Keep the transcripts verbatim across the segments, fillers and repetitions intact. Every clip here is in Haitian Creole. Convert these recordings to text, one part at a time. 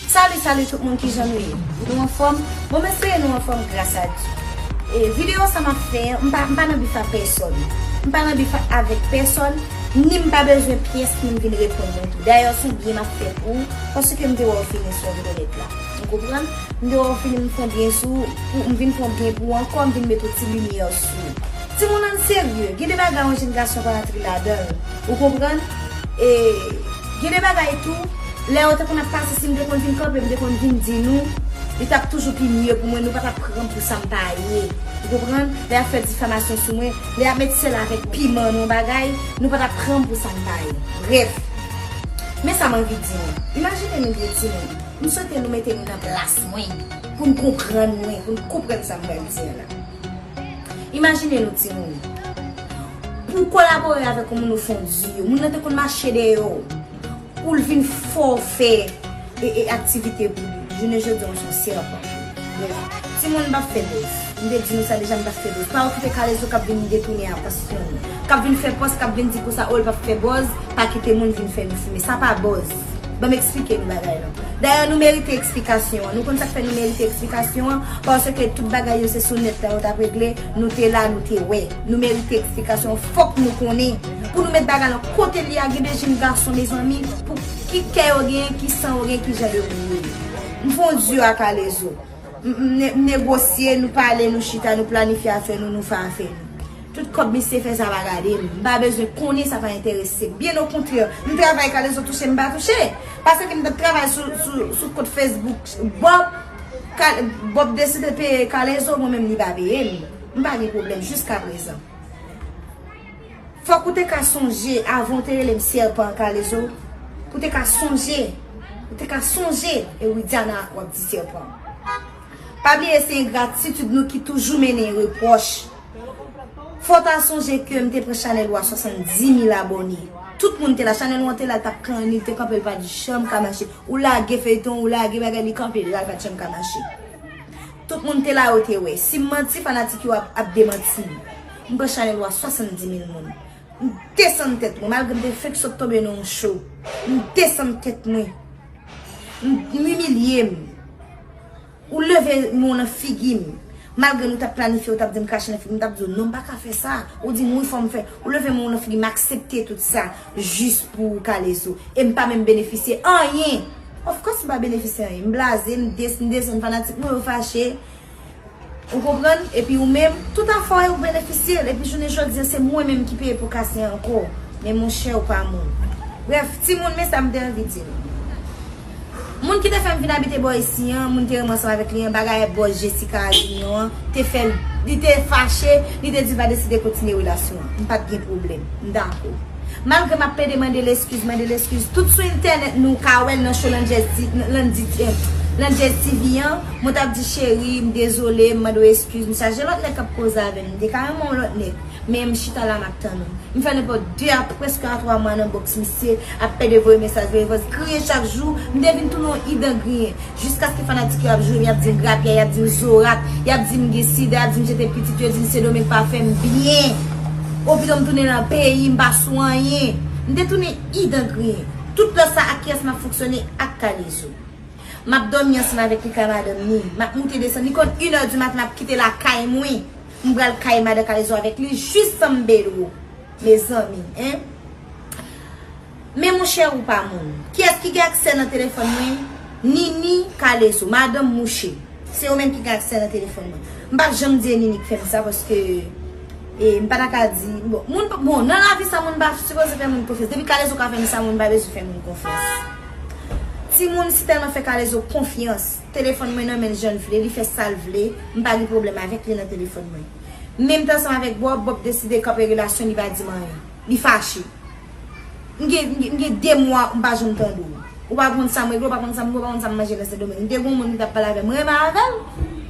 Salut, salut tout moun, kijan nou ye? Nou anfòm? Bon, m espere nou anfòm gras a Dye. E videyo sa m ap fè an, m pa, m pa nan bif a pèsòn. M pa nan bif avèk pèsòn, ni m pa bezwen pyès moun vin reponn mwen tou. Dayè, se yon byen m ap fè pou ou, paske m te wè w fini sou entènèt la. Ou konprann? M te wè w fini, m fè yon byen sou ou, m vin fè yon byen pou ou ankò, m vin met yon ti limyè sou ou. Timoun, ann serye, gen de bagay yon jèn gason pa antre ladan l. Ou konprann? E gen de bagay tou, lè yo te konn ap pase, si m te konn vin kanpe, m te konn vin di nou, li t ap toujou pi mye pou mwen, nou pa t ap pran m pou sa m pa ye. Ou konprann? Lè y ap fè difamasyon sou mwen, lè y ap met sèl avèk piman nan yon bagay, nou pa t ap pran m pou sa m pa ye. Brèf, men sa m anvi di nou. Imajine nou de timoun. M swete nou mete nou nan plas mwen, pou n konprann mwen, pou n konprann sa m pral di an la. Imajine nou timoun. Pou w kolabore avèk yon moun ou fè yon di, moun nan te konn mache dèyè w, pou l vin fè w fè e, e aktivite pou li. Jounen jodi a, w se yon sèpan. Brèf, timoun, m p ap fè buzz. M te di nou sa deja, m p ap fè buzz. Pa okipe K-Lezo k ap vin detounen atansyon nou, k ap vin fè pòs, k ap vin di konsa, o, l p ap fè buzz, pa kite moun vin fè nou fimen. Sa pa buzz. Ban m eksplike nou bagay la. Dayè, nou merite eksplikasyon an. Nou konn sa k fè nou merite eksplikasyon an? Paske tout bagay yo se sou nèt la yo t ap regle. Nou te la, nou te wè. Nou merite eksplikasyon an. Fòk nou konnen. Pou nou met bagay lan kote l ye a, gen de jèn gason, mezanmi, pou ki kè yo genyen, ki san yo genyen, ki jan de moun yo ye. M fè yon di a K-Lezo. M, m ne-, m negosye, nou pale, nou chita, nou planifye afè nou, nou fè afè nou. Tout kòb misye fè sa pa gade m. M pa bezwen konnen, sa pa enterese m. Byen okontrè, m travay, K-Lezo touche m, m pa touche. Paske m t ap travay sou, sou, sou kont Facebook Bob, Ka-, Bob deside peye K-Lezo, mwen menm li pa peye m. M pa gen pwoblèm jiskaprezan. Fòk ou te ka sonje, avan w te rele m sèpan, K-Lezo, pou te ka sonje, ou te ka sonje, e Widiana a k w ap di sèpan. Pa bliye se engratitid nou ki toujou mennen repwòch. Fò w ta sonje ke m te pran chanèl ou a swasanndis mil abòne. Tout moun te la, chanèl ou an te la, l t ap kanni, l te kanpe, l pa t janm ka mache. Ou lage feyton, ou lage bagay, li kanpe, l al, pa t janm ka mache. Tout moun te la, yo te wè. Si m manti, fanatik yo ap, ap demanti m. M pran chanèl ou a swasanndis mil moun. M desann tèt mwen, malgre m te fenk sot tonbe nan yon cho. M desann tèt mwen. M, m imilye m. Ou leve men w nan figi m. Malgre nou t ap planifye, ou t ap di m krache nan figi m, m t ap di w, "Non, m pa ka fè sa." Ou di m, "Wi, fò m fè." Ou leve men w nan figi m, m aksepte tout sa, jis pou K-Lezo. E m pa menm benefisye anyen. Of course, m pa benefisye anyen. M blaze, m des-, m desann fanatik mwen, yo fache. Ou konprann? Epi ou menm, tout afè w, ou benefisye l. Epi jounen jodi a, se mwen menm ki peye pou kase ankò. Men monchè, ou pa moun. Brèf, timoun, men sa m te anvi di nou. Moun ki te fè m vin abite bò isi an, moun te renmen ansanm avèk li an, bagay bòz Jessica Avignon an, te fè l, li te fache, li te di l pa deside kontinye relasyon an. M pa t gen pwoblèm. M dakò. Malgre m ap plede mande l eskiz, mande l eskiz. Tout sou entènèt nou ka wè l nan show Landjez T-, Landy, eh, Landjez T V an. Mwen t ap di, "Cheri, m dezole, m mande w eskiz." M chaje lòt nèg k ap koze avè m. M te ka renmen yon lòt nèg. Men m chita la, m ap tann ou. M fè nenpòt de a prèske a twa mwa nan bòks misye, ap pede voye mesaj, voye vòs, griyen chak jou. M te vin tounen yon idan griyen. Jiskaske fanatik yo ap joure m, y ap di m grapyè, y ap di m zorat, y ap di m gen sida, y ap di m jete pitit, yo di m Sendomeng pa fè m byen. Opito m tounen nan peyi, m pa sou anyen. M te tounen idan griyen. Tout lè sa ak kiyès m ap fonksyone? Ak K-Lezo. M ap dòmi ansanm avèk li kay madanm ni. M ap moute desann. Li konn inè di maten, m ap kite lakay mwen. M pral kay madan K-Lezo avèk li jis san m bedwo. Mezanmi, en. Men monchè, ou pa moun. Kiyès ki gen aksè nan telefòn mwen? Nini, K-Lezo, madanm mouche. Se yo menm ki gen aksè nan telefòn mwen. M p ap janm di e Nini ki fè m sa paske, e, m pa ta ka di, bon, moun, bon, nan lavi sa, moun pa sipoze fè moun konfyans. Depi K-Lezo ka fè m sa, moun pa bezwen fè moun konfyans. Timoun si tèlman fè K-Lezo konfyans. Telefòn mwen nan men l jan l vle, li fè sa l vle, m pa gen pwoblèm avèk li nan telefòn mwen. Menm tan ansanm avèk Bob, Bob deside kanpe relasyon, li pa di m anyen. Li fache. M gen, m gen, m gen de mwa m pa janm tande w. Ou pa konn sa m regle, ou pa konn sa m bwè, ou pa konn sa m manje nan Sendomeng. M te gen yon moun ki t ap pale avè m, m renmen avè l.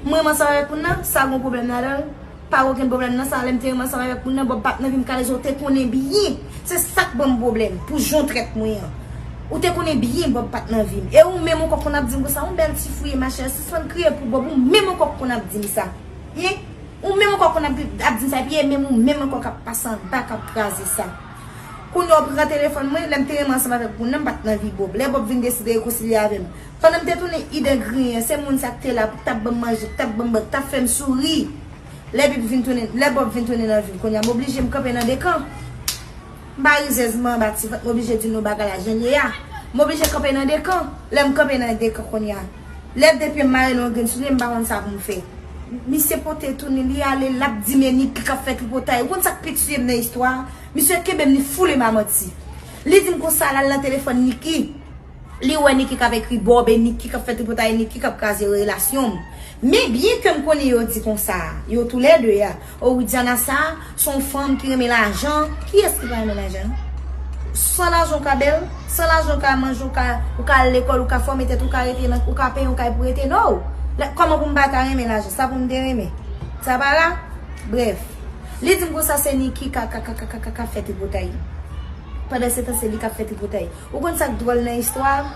M renmen ansanm avèk moun nan, sa gen yon pwoblèm ladan l? Pa gen okenn pwoblèm nan sa. Lè m te renmen ansanm avèk moun nan, Bob pa t nan vi m, K-Lezo te konnen byen. Se sa k ban m pwoblèm, pou jan w trèt mwen an. Ou te konnen byen Bob pa t nan vi m. E ou menm ankò k konn ap di m konsa, yon bèl ti fi w ye, machè, sispann kriye pou Bob, ou menm ankò k konn ap di m sa. Hein? Ou menm ankò konn ap, ap di m sa, epi e menm ou menm ankò k ap pase anba, k ap kraze sa. Kounye a w pran telefòn mwen, lè m te renmen ansanm avèk moun nan, m pa t nan vi Bob. Lè Bob vin deside rekonsilye avè m. Pandan m te tounen ide griyen, se moun sa k te la, k t ap ban m manje, k t ap ban m bwè, k t ap fè m souri. Lè Bob vin tounen, lè Bob vin tounen nan vi m, kounye a m oblije m kanpe nan de kan. M pa rizèz, m anba ti vant, m oblije di nou bagay la jan l ye a. M oblije kanpe nan de kan. Lè m kanpe nan de kan kounye a, lè de pye m mare nan yon grenn soulye, m pa konn sa pou m fè. Misye pote tounen, li ale, l ap di men Niki k ap fè tripotay. Ou konn sa k pi tiye m nan istwa a? Misye kenbe m, li foule m a manti. Li di m konsa, l al nan telefòn Niki. Li wè Niki k ap ekri Bob e Niki k ap fè tripotay, Niki k ap kraze relasyon m. Men byen ke m konnen yo di konsa, yo toulède a, o Widiana sa, se yon fanm ki renmen lajan. Kiyès ki pa renmen lajan? San lajan ou ka bèl, san lajan ou ka manje, ou ka, ou ka al lekòl, ou ka fòme tèt, ou ka rete nan, ou ka peye yon kay pou rete, no! Lè, kòman pou m pa ta renmen lajan? Sa pou m te renmen? Sa pa la? Brèf. Li di m konsa se Niki ka, ka, ka, ka, ka, ka, ka fè tripotay. Pandan se tan se li k ap fè tripotay. Ou konn sa k dwòl nan istwa a?